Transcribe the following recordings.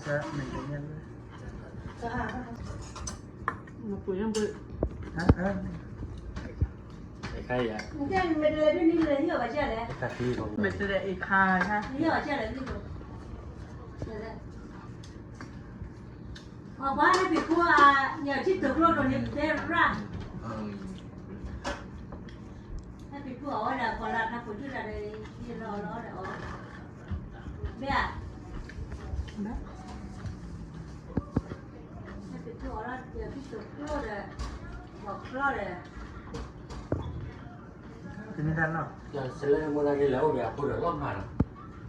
မ့ၢ်တလဲၤဒ်န့ၣ်လဲၤဟံၣ်အီၤဘၣ်ကလဲၣ်. မ့ၢ်တလဲၤအ့ၣ်ခါ, အပှၤဟဲဖံးခိၣ်အါ, ညၣ်ထံၣ်တကျိဒီးန့ၣ်တဲရၣ်, ဟဲဖံးခိၣ်အီၣ်ဝဲဒၣ်ကီၤလၢ်ခါခိၣ်ဒုၣ်တၢ်ဒီး ယလီၤလီၤဒီးအီၣ်, ဘဲဧါ, ဟဲဖံးခိၣ်အီၣ်လၢညၣ်ထံၣ်တကျိဒီး, ဘီၣ်ချီဒီး, တမ့ၢ်တၢ်နီၢ်, ယဆဲးလၢမိၢ်ဒၣ်က့ၤလဲၤအိၣ်ဘၣ်အဖိဒီးလီၤမၢ်လီၤ. က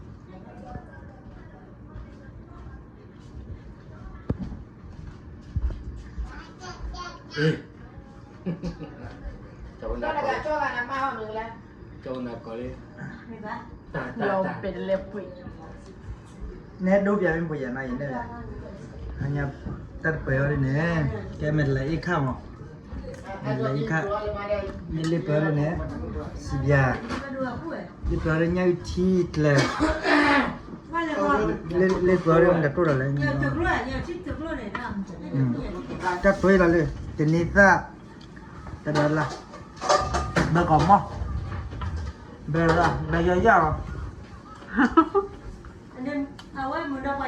ၠီနၤကီၢ်လံ, ကၠီနၤကီၢ်လံ, လီၤပဲာ်တလဲပှ့ၤ, နဲဒိပျးမ့ၢ်ပှ့ၤယၤနီၤယၤနဲဒၣ်, တၢ်တပၢၤအီၤဒ်န့ၣ်, ကဲမဲာ်တလဲၤအ့ၣ်ခါမး, မဲာ်တလဲၤအ့ၣ်ခါ, မ့ၢ်လ့ပၢၤဒ်န့ၣ်, စံးဘျါ, လ့ပၢၤဒ်ညၣ်အုၣ်ထံကျၢၤ လ့ပၢၤဒ်မတၤတိၢ်ဒီးလဲၣ်, တၢ်တိၢ်လီၤလၢ တနံၤသၣ်, တဒၢလၢ်, ဘၢကီၢ်မီၢ်, ဘၢရၣ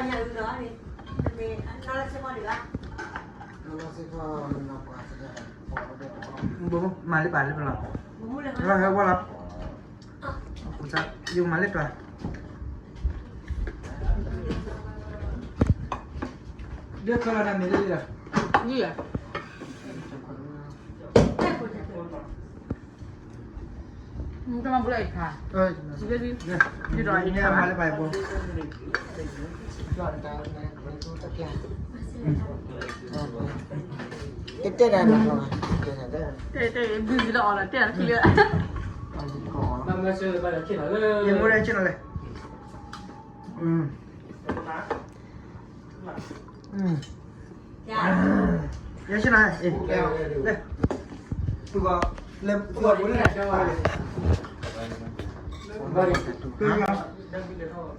်, ဘၢယီၤယီၤလီၤ. မၤလၢပှၤလၢပလီၤ, ယမၤလၢပှၤ, ဒ်ခဲလၢာ်နမ့ၢ်လၢလီၤ, တမၤဘူးလၢအံၤခါ, ယမၤလၢပှၤအံၤဘိ, တဲတဲဒၣ်နၤ, တဲတဲ busy လၢအီၤလီၤ တဲတချုးလၢ, ယမၤလၢဆ့ၣ်နီၤလဲၣ်, ယဆ့ၣ်နီၤ, လၢ, လၢ, လၢ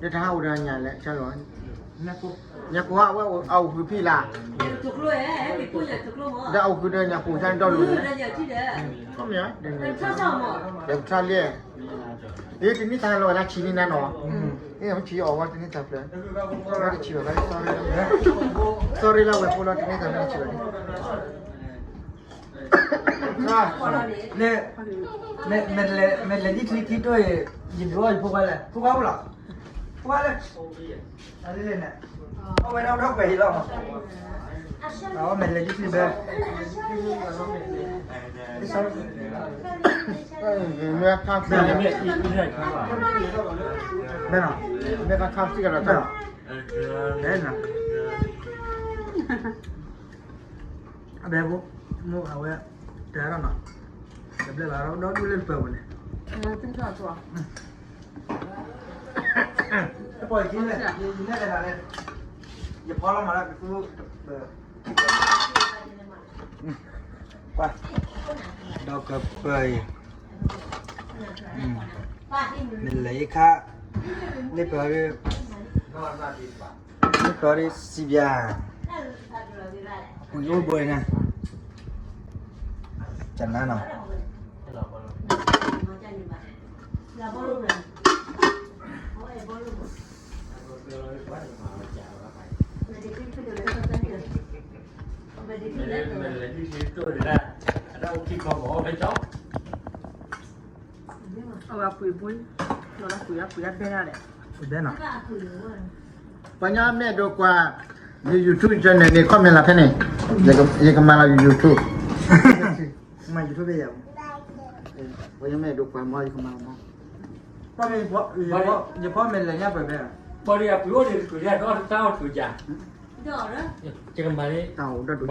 တဟါအိၣ်ဒီးညၣ်လဲၣ်, ညၣ်ကိၢ်အဝဲအအိၣ်ဃုာ်ဖံလၢ်, ဒီးအအိၣ်ဃုာ်ဒီးညၣ်ကိၢ်တၢ်ဒီလိာ်လဲၣ်, ခီမ့ၢ်, ဒီးပထါလံ, အ့ တနံၣ်သၢလီၤဝဲဒၣ်ဆံးန့ၢ်နၤနီၤ, အ့ မ့ၢ်ဆံးအီၤဝဲတနံၣ်သၢဖျၢၣ်, ဝဲတဆံးဘၣ်, sorry လၢဝဲဖိလီၤတနံၣ်သၢဖျၢၣ်ဆံးဘၣ်န့ၣ် လၢ, မ့ၢ်လဲၤဒ်ချံခံတိၢ်အံၤ, ယဒုးအီၣ်ယဖိခွါလဲၣ်, ဖိခွါအိၣ်လီၤ, ဖိခွါလဲၣ်, အလၢန့ၣ်, အဝဲဒၣ်ဒီးကွဲးဟံးလီၤ, အဝဲမ့ၢ်လဲၤဒ်ချံဘဲ, မ့ၢ်အခါ, ဘဲနီၤ, မ့ၢ်အခါစံးကဒီးတၢ်, ဘဲနီၤ အဘဲဘိ, မိၢ်အဝဲ, တဲဒၣ်နီၤ, တဘျဲၣ်ဘၣ်ဒီးဒူၣ်လၢတပၢၤပူၤန့ၣ်, တပီၢ်ယခံလဲၣ်, ယနဲၣ်လဲၣ်နၤလဲၣ်, ယဖီလီၤမးလၢကသူတပၢၤ, ကွၢ်, ဒီးကပၢၤအံၤ, မ့ၢ်လဲၤအ့ၣ်ခါ, လ့ပၢၤ, လ့ပၢၤဒ်စံးဘျါ, ပှ့ၤအိၣ်ဘိန့ၣ်, ကနါနီၤ အဝဲပှ့ၤဘိ, လီၤလၢပှ့ၤ, ပှ့ၤအဘဲဒၣ်လဲၣ်, ပှၤညီမဲာ်ဒိးကွၢ်, ယ YouTube channel န့ၣ် comment လီၤဖဲန့ၣ်, ယကမၤလီၤ YouTube, မၤ YouTube ဖဲယၤ, ပှၤညီမဲာ်ဒိးကွၢ်မး ယကမၤလီၤမး, ယဖီမ့ၢ်လဲၤညါပှဲၤဖဲ, ပှၤဒီးအပှ့ၤအိၣ်ဒံးတကုာ်ဒၣ်ဒီးတၢ်အိၣ်တကုာ်ယၤ, တၢ်အိၣ်ဒၣ်တကုာ်,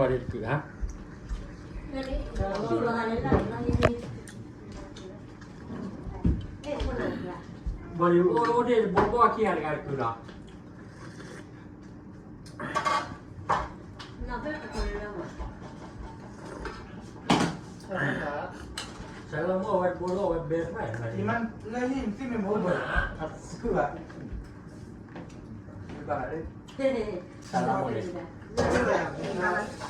ပှၤဒီးအိၣ်ဒံးတဘိဘီခံဂၤတဂၤတကုာ်လီၤ. ဆဲးလီၤမ့ၢ်ဝဲဘိလီၤဝဲဘဲဖဲ, လၢယသ့ၣ်မ့ၢ်ဘိဘၣ်, ဘၣ်လၢ တၢ်လၢအမိၢ်န့ၣ်,